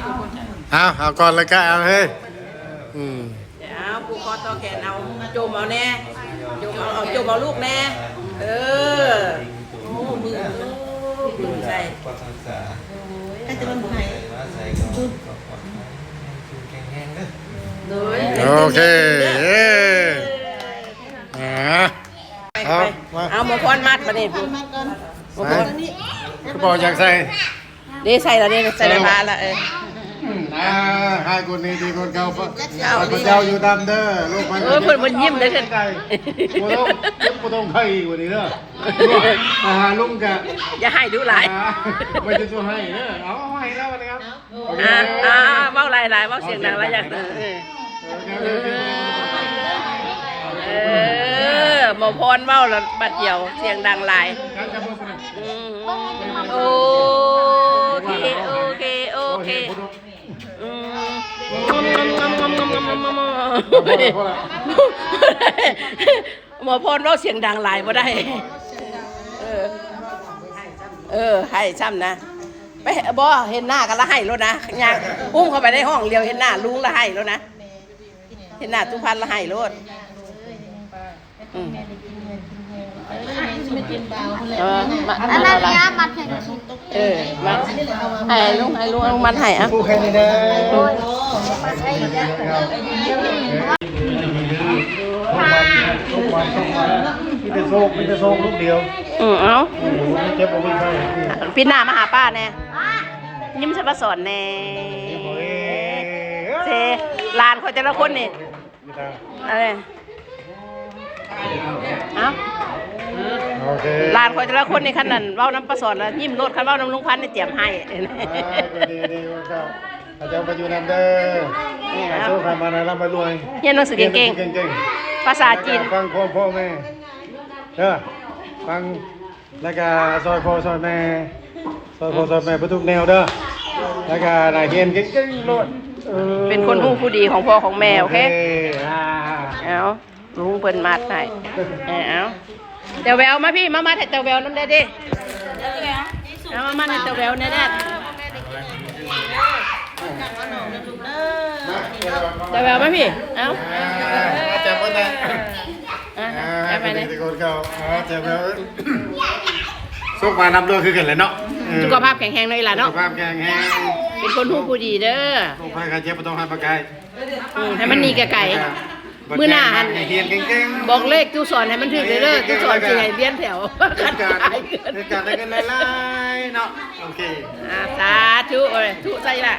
ເອົາ ເອົາກ່ອນລະກະເອົາເຮີ້ຍ ອືມ ເອົາ ຜູກຄໍຕໍ່ແຂນ ເອົາ ຈົ່ມເອົາແນ່ ຈົ່ມເອົາ ເອົາ ຈົ່ມເອົາລູກແນ່ ເອີ ໂອ້ ມື ມືໃສ່ ໂດຍ ໂອເຄ ເອີ ອ່າ ໄປ ເອົາ ໄປ ມາ ເອົາ ໝໍພອນມັດບາດນີ້ ໝໍພອນ ຄືບໍ່ຢາກໃສ່ ເດ້ ໃສ່ລະເດ້ ໃສ່ລະ ເອີ ຜ້າລະ ເອີ ອ່າ ໃຫ້ຄົນນີ້ດີຄົນເກົ່າ ເອົາ ພະເຈົ້າຢູ່ນຳເດີ ລູກໄປ ເອີ ເພິ່ນ ເພິ່ນຍິ້ມເດີ ເພິ່ນ ບໍ່ຕ້ອງ ບໍ່ຕ້ອງໃຫ້ອີກວ່ານີ້ເດີ ມາຫາລຸງກະ ຢ່າໃຫ້ດຸຫຼາຍ ອ່າ ບໍ່ຈະໃຫ້ເດີ ເອົາ ເອົາໃຫ້ລາວນະຄັບ ອ່າ ອ່າ ເວົ້າຫຼາຍໆ ເວົ້າສຽງດັງຫຼາຍຢ່າງ ເອີ ເອີ ໝໍພອນເວົ້າລະບາດດຽວ ສຽງດັງຫຼາຍ ອືມ ໂອເຄ ໂອເຄ ໂອເຄ ອືມ ໝໍພອນເວົ້າສຽງດັງຫຼາຍບໍ່ໄດ້ ເອີ ເອີ ໃຫ້ຊ້ຳນະ ໄປ ບໍ່ ເຫັນໜ້າກໍລະໃຫ້ໂລດນະ ຍ່າງອຸ້ມເຂົ້າໄປໃນຫ້ອງ ຫຼຽວເຫັນໜ້າລຸງລະໃຫ້ໂລດນະ ເຫັນໜ້າຕຸພັນລະໃຫ້ໂລດ ອືມ ເອີ ມາ ອັນນັ້ນ ມາ ຍາມັດແຂນ ເອີ ມາ ໃຫ້ລຸງ ໃຫ້ລຸງ ເອົາມັດໃຫ້ເອົາ ຜູ້ແຂ່ງນີ້ເດີ ມີແຕ່ໂຊກ ມີແຕ່ໂຊກລູກດຽວ ອືມ ເອົາ ເຈັບບໍ່ມີໄຂ້ ປີໜ້າມາຫາປ້າແນ່ ຍິ້ມໃສ່ປ້າສອນແນ່ ເຊ ຫຼານຂ້ອຍແຕ່ລະຄົນນີ້ ເອີ ເອົາ ໂອເຄ ຫຼານຂ້ອຍແຕ່ລະຄົນນີ້ ຄັນນັ້ນເວົ້ານຳປ້າສອນລະຍິ້ມໂລດ ຄັນເວົ້ານຳລຸງພັນນີ້ຕຽມໄຫ້ ອ່າ ກໍດີ ດີ ເຈົ້າ ເຈົ້າໄປຢູ່ນຳເດີ ເອີ ໃຫ້ໂຊກໃຫ້ມານ ໃຫ້ລ່ຳໃຫ້ລວຍ ຮຽນໜັງສືເກັ່ງໆ ຮຽນໜັງສືເກັ່ງໆ ພາສາຈີນ ຟັງຄວາມພໍ່ແມ່ເດີ ຟັງ ແລ້ວກະຊ່ອຍພໍ່ຊ່ອຍແມ່ ຊ່ອຍພໍ່ ອືມ ຊ່ອຍແມ່ເບິດທຸກແນວເດີ ແລ້ວກະໜ້າຮຽນເກັ່ງໆໂລດ ເອີ ເປັນຄົນຮູ້ຜູ້ດີຂອງພໍ່ຂອງແມ່ ໂອເຄ ໂອເຄ ອ່າ ເອົາ ລຸງເພິ່ນມັດໃຫ້ ເອີ ເອົາ ແຕ່ແວວມາພີ້ ມາມັດໃຫ້ແຕ່ແວວນຳແດ່ເດ້ ເອົາ ມາມັດໃຫ້ແຕ່ແວວແດ່ເດ້ ແຕ່ແວວມາພີ້ ເອົາ ອ່າ ຈັບເພິ່ນໄດ້ ອ່າ ອ່າ ຈັບໄປເລີຍ ທຸກຄົນເຂົາ ອ່າ ແຕ່ແວວ ໂຊກມານຳດ້ວຍຄືກັນແຫຼະເນາະ ເອີ ສຸຂະພາບແຂງແຮງເນາະ ອີ່ຫຼ້າເນາະ ສຸຂະພາບແຂງແຮງ ເປັນຄົນຮູ້ຜູ້ດີເດີ ໂລກໄພໄຂ້ເຈັບບໍ່ຕ້ອງໃຫ້ມາໃກ້ ອືມ ໃຫ້ມັນໜີໄກໆ ອືມ ມື້ໜ້າຫັ້ນ ໃຫ້ຮຽນເກັ່ງໆ ບອກເລກຕຸສອນໃຫ້ມັນຖືກເດີ ຕຸສອນຊິໃຫ້ລຽນແຖວ ເຮັດການ ເຮັດການໄດ້ເງິນຫຼາຍໆເນາະ ໂອເຄ ອ່າ ສາທຸ ເອີ ທຸໃສ່ລະ